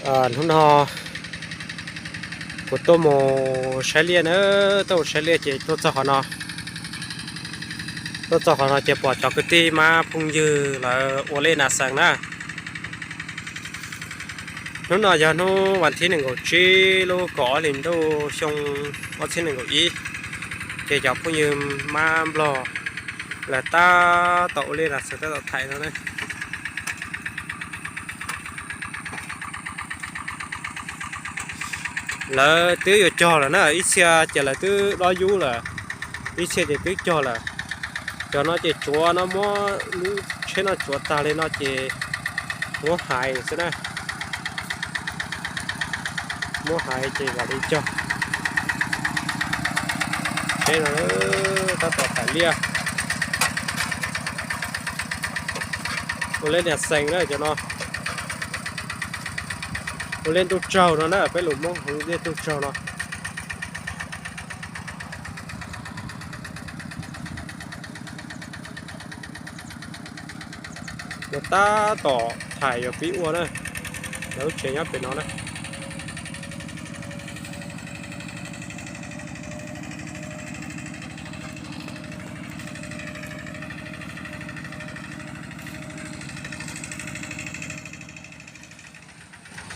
Hnub no kuv tuaj mus saib liaj na, tuaj mus saib liaj ces tuaj txog qhov no, tuaj txog qhov no ces pom cov kwv tij mab phooj ywg lawv ua liaj nas xees na. Hnub no yog hnub vas thib nees nkaum tsib lub kaum ob hlis ntuj xyoo ob txhiab nees nkaum ib, ces cov phooj ywg mab nplog lawv tab tom ua liaj nas xees tab tom thaim no na. Lawv twb yuav cog lawm na, ib txhia ces lawv twb dob yub lawm, ib txhia ces twb cog lawm. Cov no ces tsuav no, muab lub tsheb no tsuav tag li no ces muab hais xwb na, muab hais ces mam li cog. Tsheb no tab tom thaim liaj, ua liaj nas xees na cov no, ua liaj ntuj tsaug no na, peb lus Hmoob hu liaj ntuj tsaug no. Lawv tab tom thaim yuav pib ua na, lawv lub tsev nyob pem no na.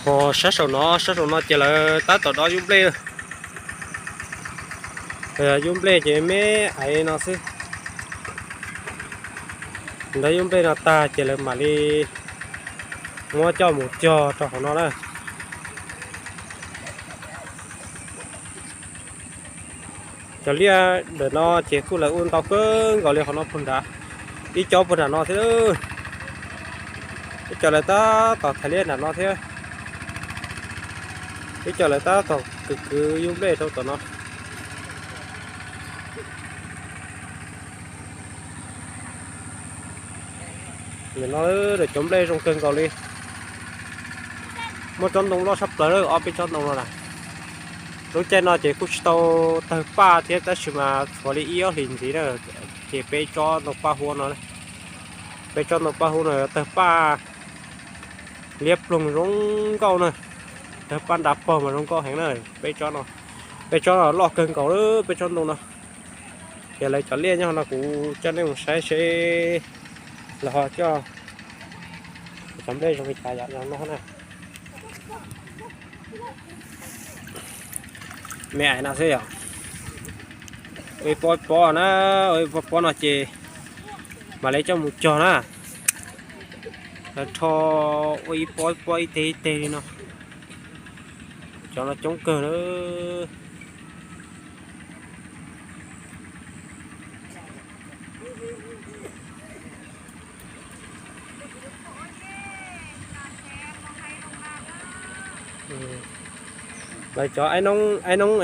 Ho sab saum no, sab saum no ces lawv tab tom dob yub nplej, yub nplej ces me aiv no xwb. Dob yub nplej no tag ces lawv mam li muab coj mus cog rau hauv no na. Cov liaj ntawm no ces kuj lawv ua ntau kawg nkaus li qhov no puag nrad, ib co puag nram no thiab. Ib co lawv tab tom thaim liaj nram no thiab, ib co lawv tab tom kwv kwv yub nplej rau tom no. Nim no cov nplej zoo kawg nkaus li. Muaj tsob ntoo loj tshaj plaws, ob peb tsob ntoo no na. Lub caij no ces kuj tsis tau tawg paj thiab, tab sis mas tshuav li ib ob hlis ntxiv na, ces peb tsob ntoo paj huab no, peb tsob ntoo paj huab no tawg paj liab ploog zoo nkauj na, tawg paj nra pog mas zoo nkauj heev na. Peb tsob no, peb tsob no loj kawg nkaus, peb tsob ntoo no. Ces lawv cov liaj nyob no kuv coj nej mus saib seb lawv ho coj cov nplej zoo li cas yom no na. Me ais no xwb yom. Ua ib pob ib pob na, ua ib pob pob no ces mam li coj mus cog na. Lawv rho ua ib pob ib pob ib teg ib teg li no. Cov no coob kawg na. Lawv cov aib noob, aib noob,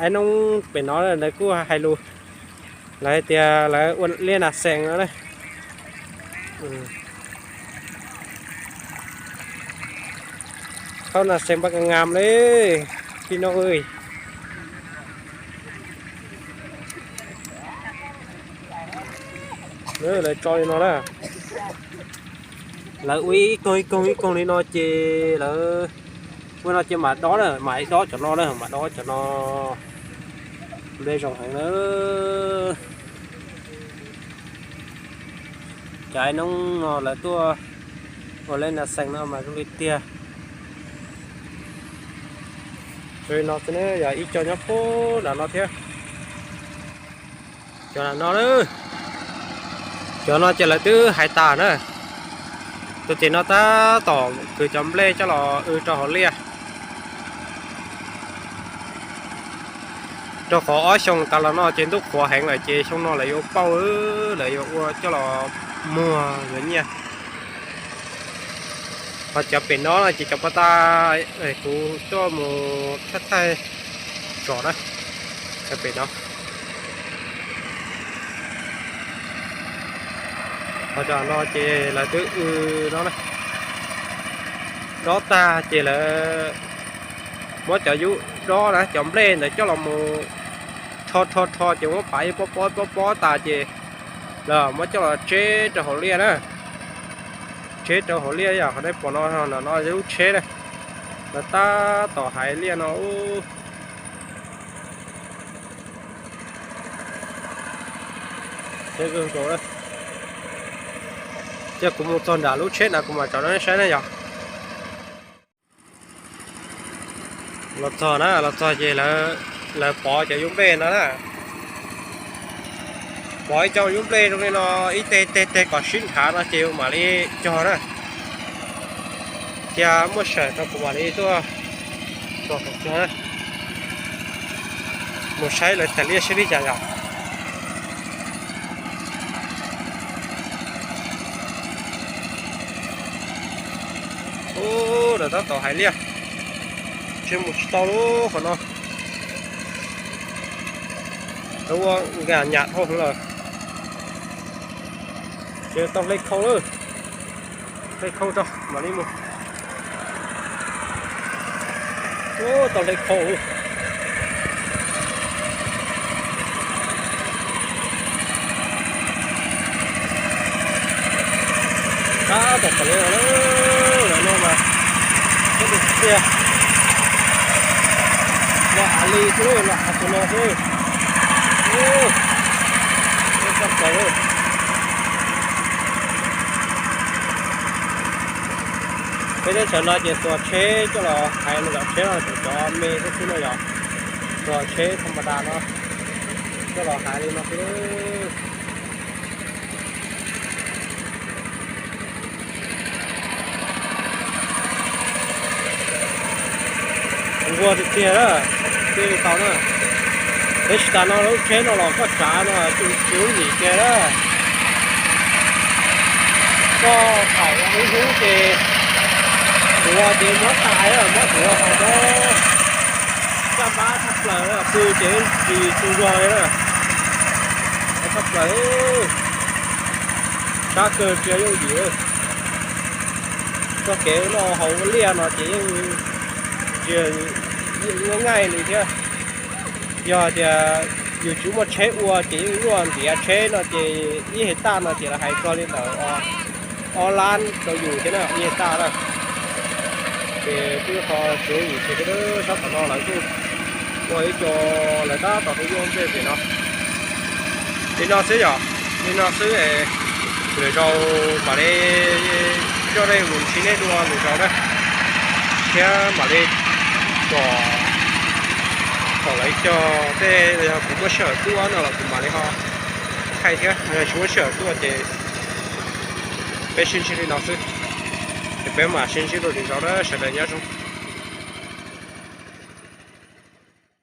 aib noob pem no lawv kuj hais lus, lawv hais tias lawv ua liaj nas xees no na. Thauj nas xees npaj kas ngam li, tij no. Lawv tso li no na. Lawv ua ib koog ib koog ib koog li no ces lawv ua no ces mam dob na, mam dob cov no na, mam dob cov no. Nplej zoo heev na. Cov aib noob no lawv tuaj ua liaj nas xees no mas zoo li tiag. Zoo li no xwb na, yog ib co nyob puag nram no thiab. Cov no, cov no ces lawv twb hais tas na. Tus tim no tab tom kwv cov nplej coj los w rau hauv liaj. Rau qhov ob xyoo tas los no ces ntuj qhuav heev lawm ces xyoo no lawv yuav pauj, lawv yuav ua coj los muag yuav nyiaj. Ho cov pem no no ces cov pov tas kuv tuaj mus thaij thaij tsom na, cov pem no. Ho cov no ces lawv twb w no na. Dob tag ces lawv muab cov yub dob na, cov nplej ntawd coj los mus rho rho rho ces muab pav ib pob pob pob pob tas ces lawv muab coj los tseb rau hauv liaj na. Tsheb rau hauv liaj yom, qhov nej pom no, no lub tsheb na, lawv tab tom hais liaj no. Cia kuv mus txog nram lub tsheb na kuv mam tsom rau nej saib na yom. Los txog na, los txog ces lawv pov cov yub nplej no na. Pov ib co yub nplej zoo li no, ib teg teg teg kom sib nrhav no ces mam li cog na. Cia muaj sawm rau kuv mam li tuaj txog tom cog na. Mus saib lawv tag liaj seb li cas yom. Ub, lawv tab tom hais liaj, tsis mus tsis tau lub qhov no. Lawv ua nkag nyam dhau lawm. Ces tau hle khau lawm, hle khau tso mam li mus. Ub, tau hle khau. Tab tom pom li no, lawv no mas, ub, tiag, los av li xwb, los av tus no xwb. Ub, txog plaws. Peb teb chaws no ces xuas tsheb coj los hais los yog tsheb no tseem cov me xwb xwb no yom. Xuas tsheb thas mas das no coj los hais li no xwb. Nquag tiag tiag na, thiaj li tau na. Tab sis tas no lub tsheb no los koj tsav no tsis ub nim kiag na. Koj thaum ub hnub ces tuav ces mob tais, mob tuav hos mob caj npab tshaj plaws, pw ces tsis tu zog li na. Tshaj plaws, sab kawg tsis yooj yim. Txoj kev noj haus ua liaj no ces yeej tsis yeej nyab ngaij li thiab. Yog tias yus tsis muaj tsheb ua ces yeej nyuaj ntiav tsheb no ces ib hais taj no ces lawv hais txog li ntawm ob lab rau yus thiab na, ib hais taj na. Ces twb ho tsis yooj yim tiag thiab, sab tom no lawv kuj ua ib co, lawv tab tom hu yuaj nplej pem no. Li no xwb yom, li no xwb es lwm zaus mam li coj nej mus ntsib nej dua lwm zaus na, thiab mam li kom thaum lawv cog tej, yog kuv muaj sij hawm tuaj no los kuv mam li ho thaij thiab, yog tsis muaj sij hawm tuaj ces peb sib ntsib li no xwb, ces peb mam sib ntsib dua lwm zaus na, sawv daws nyob zoo.